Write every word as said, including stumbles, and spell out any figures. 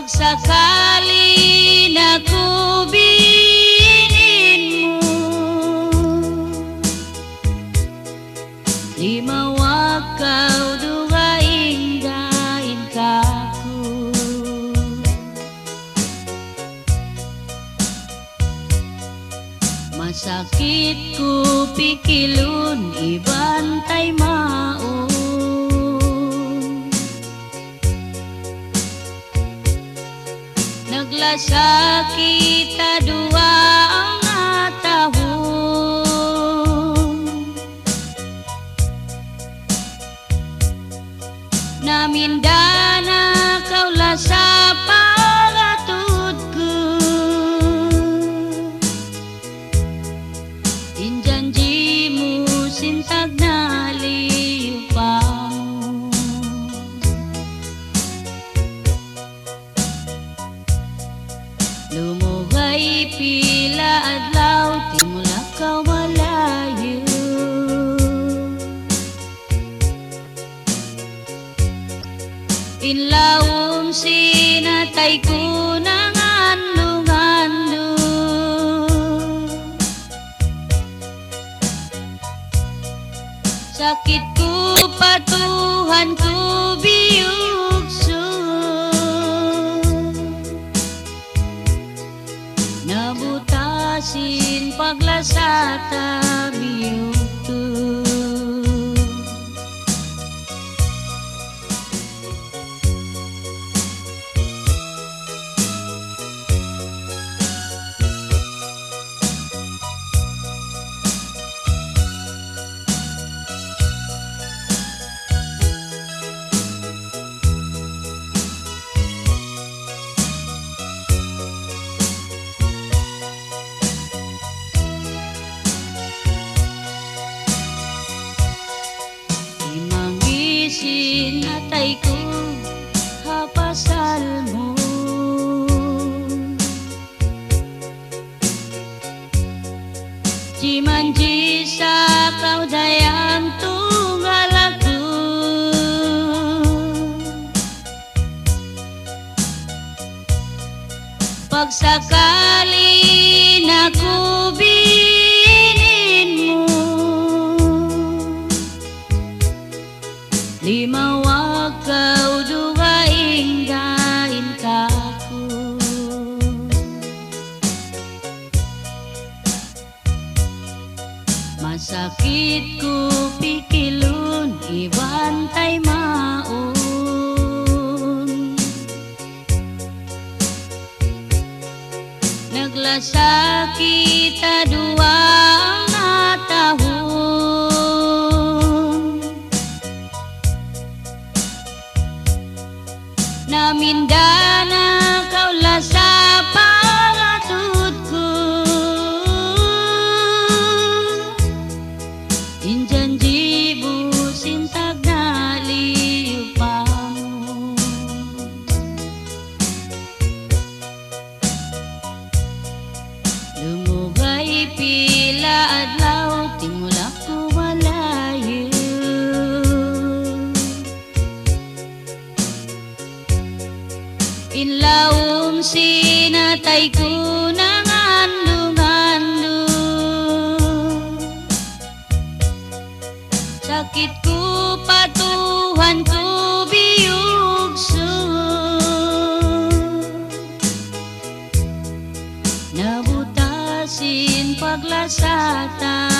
Sakali na ku bi inin mu, limawag kew dugaing-gaing kaku. Masakit ku pikilun iban taymaun. Naglasa kite duwa nga tahun. Na minda na kew lasa pagatudku. In janji mu sin tagna' liyupamu. Lumugay pila adlaw, timulak kew malayu. In lawm sin atay ku nangandu-ngandu. Sakit ku pa Tuhan ku biyugsu. Na buta sin paglasa ta biyugtu. Imang isin atay ku ha pasal mu. Jimanji sa kew dayang tunggal aku. Pagsakali na ku bi inin mu, limawag kew dugaing-gaing kaku. Masakit ku pikilun iban taymaun. Naglasa kite duwa nga tahun. Na minda na kew lasa pagatudku. In janji mu sin tagna' liyupamu. Lumugay pila adlaw, timulak ku malayu. In lawm sin atay ku nangandu-ngandu. Sakit ku pa Tuhan ku biyugsu. Na buta sin paglasa ta